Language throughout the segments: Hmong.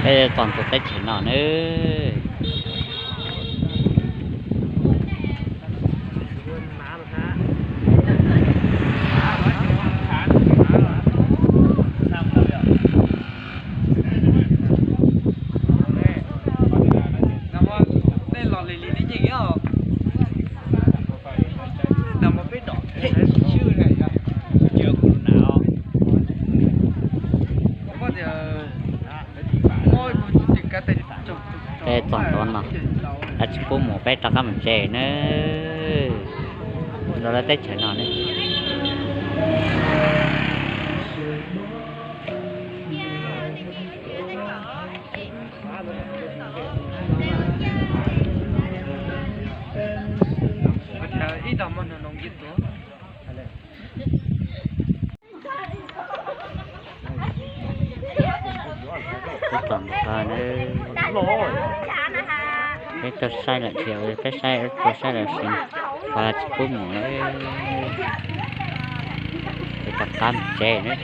Peb txog ntua teb chaws no nawb. Peb txog ntua no, lawv tsis pub mus, peb rov qab mus tsev nawb. Los lawv teb chaws no nawb. Peb tau saib lawm thiab, peb saib, tau saib lawm sis qhov tsis pub mus, peb rov qab mus tsev nawb.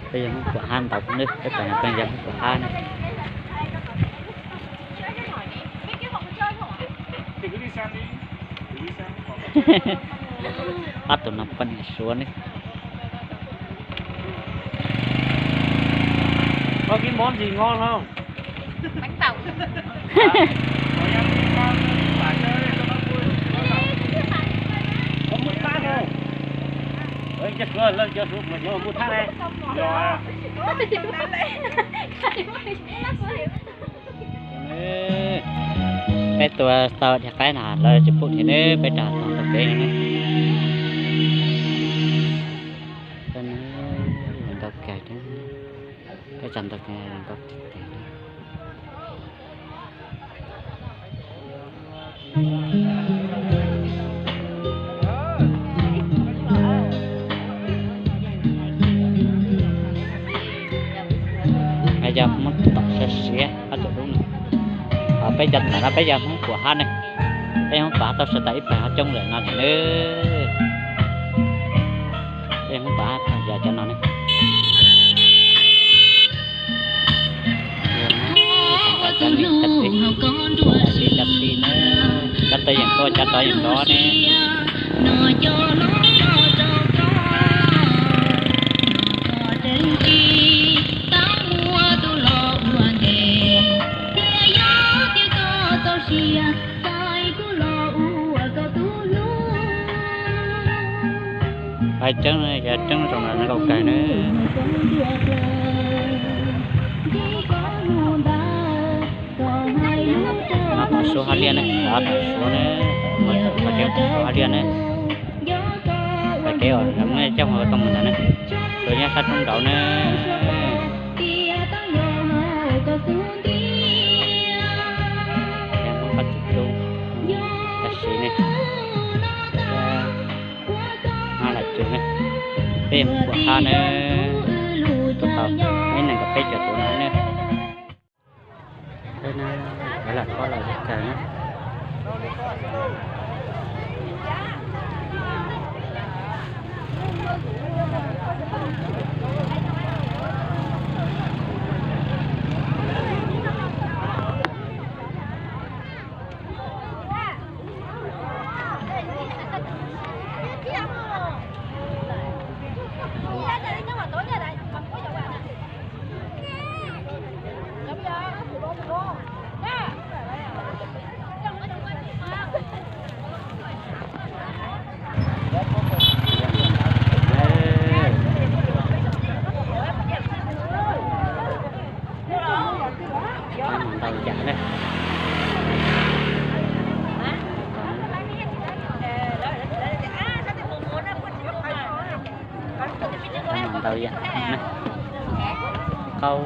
Peb yog Hmoob Puam Hab ntau nawb, peb cov no peb yog Hmoob Puam Hab nawb. Pab tus no poj niam Suav nawb. Koj kib mob ntsis nyob no. Peb tua tau dhia qaib na, lawv tsis pub dhia nawb, peb rov tau ntau kev no nawb. Ntau kawg, peb tau ntau kawg, ntau tiag tiag. Yog muab tom siav siav ob tug dub no. Peb cov ntawm no peb yog Hmoob Puam Hab ne, peb Hmoob Puam Hab tau sawv tau ib pawg ho coob lawm no lawm nawb. Peb Hmoob Puam Hab yog cov no ne. Cov tij, cov tij, cov tij, cov tij yeej tuaj, cov tij yeej tuaj ne. Hais tseeb, yog tseeb zoo no zoo nkauj kawg nawb. No tom Suav hab liaj ne, no tom Suav ne, qhov kev tom Suav hab liaj ne. Qhov kev uas muaj coj mus tau mus ntawd ne, Suav nyob sab roob nraud ne. Yog Hmoob Hab txiv tub, tam sim ne, Hmoob Hab lawm tsev ne, peb Hmoob Puam Hab ne, tuaj tau ib nees nkaum peb caug tus no ne. Peb na, lawv lam kob los zoo kawg na. Ntau yam ne. Ntau yam ne. Qaub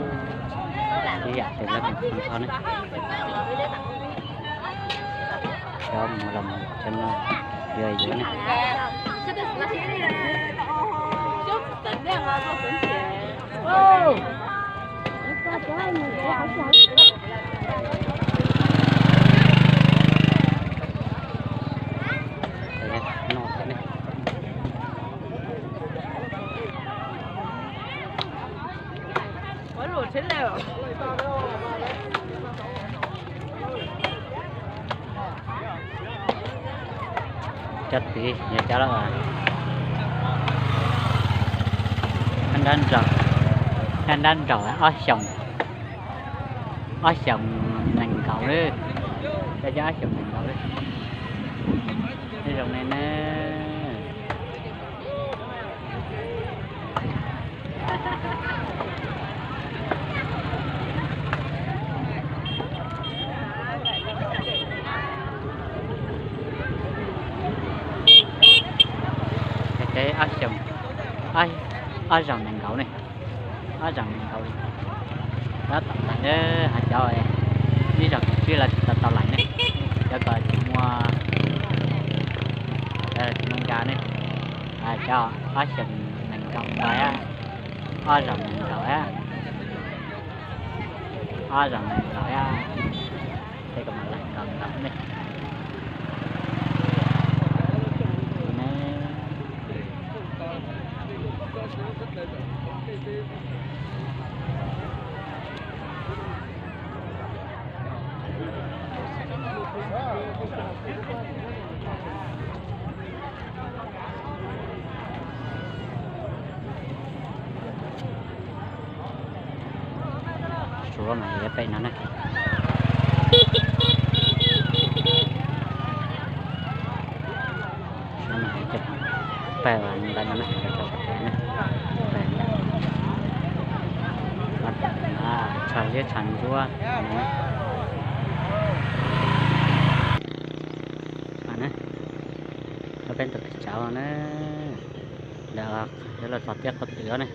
ib yam tes lawv mus tho ne. Cov mus los cov no yuav yuav ne. Cov txiv yog cov dab nraud, dab nraud ob xyoos, ob xyoos nees nkaum lawm, cov ob xyoos nees nkaum lawm. Nyob zoo nej na. Ces ob xyoos, ob zaug nees nkaum ne, ob zaug nees nkaum li. Tab tom lais, ho cov ib zaug tsib lawv tsis tau tau lais ne, cov ko tsis muaj, tsis muaj nqa ne. Cov ob xyoos nees nkaum ntawd, ob zaug nees nkaum, ob zaug nees nkaum, tej ko mas lais nkaus nkaus ne. Suav mas yog pem no ne. Suav mas yog pem ntawm no ne, pem ntawm no. Tshav liab tshav ntsuab no. Peb ntawm pem tsav no na, lawv yuav los txog tiaj qhov twg ne.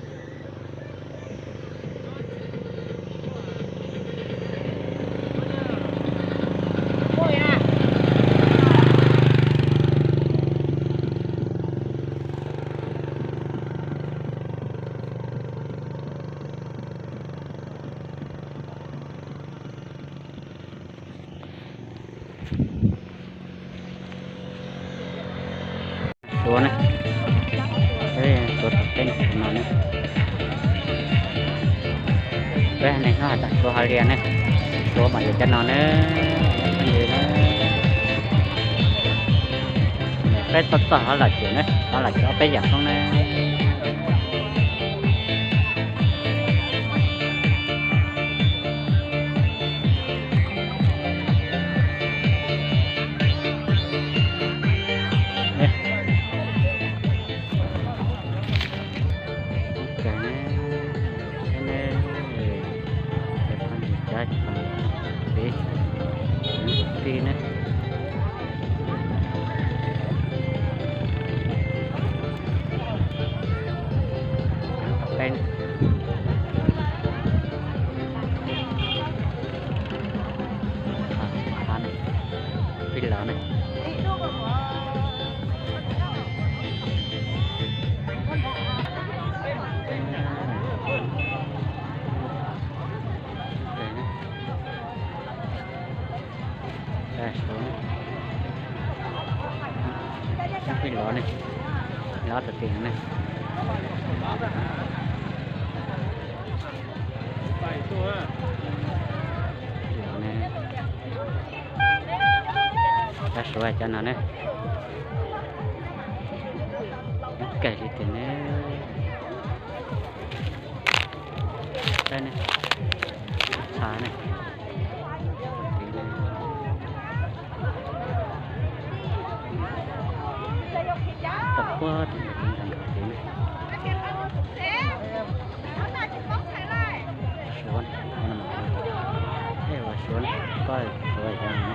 Suav ne, peb Suav tom teb no ne. Peb neeg nyob hauv Suav hauv li ne, Suav mas yog cov no ne, phooj ywg ne. Peb txog txog hauv Lam Cuam ne, hauv Lam Cuam peb yam hoob ne. Ti ne. Peb lov ne. Peb lov ne, lov tau ti ne. Cov Suav cov no ne, kawg li tiag ne. Peb ne, tshav ne. Tom puag tim ntawm tim ntawd. Suav, Suav, Suav cov no.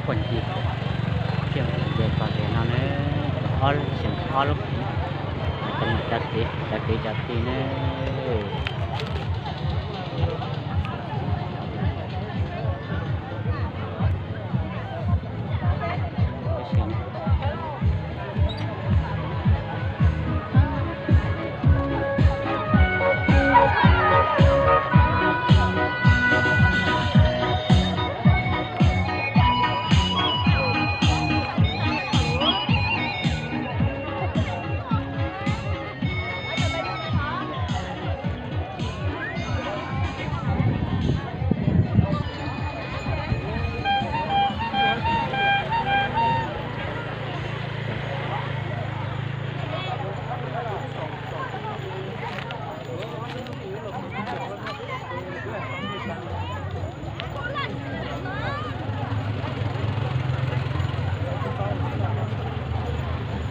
Phuaj ncig, phuaj ncig txog tias no ne, ob xyoo ob lub, cov niam cov txiv cov kwv cov tij ne.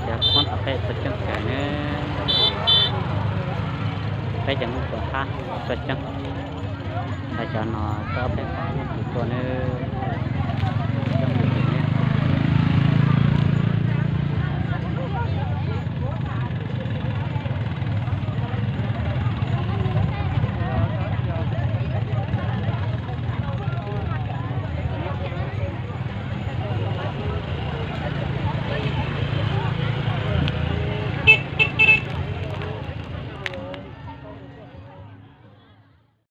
Cov phooj ywg, peb tuaj tseem kawg ne, peb cov Hmoob tuaj hab tuaj tseem, cov no tuaj peb phooj ywg tuaj ne.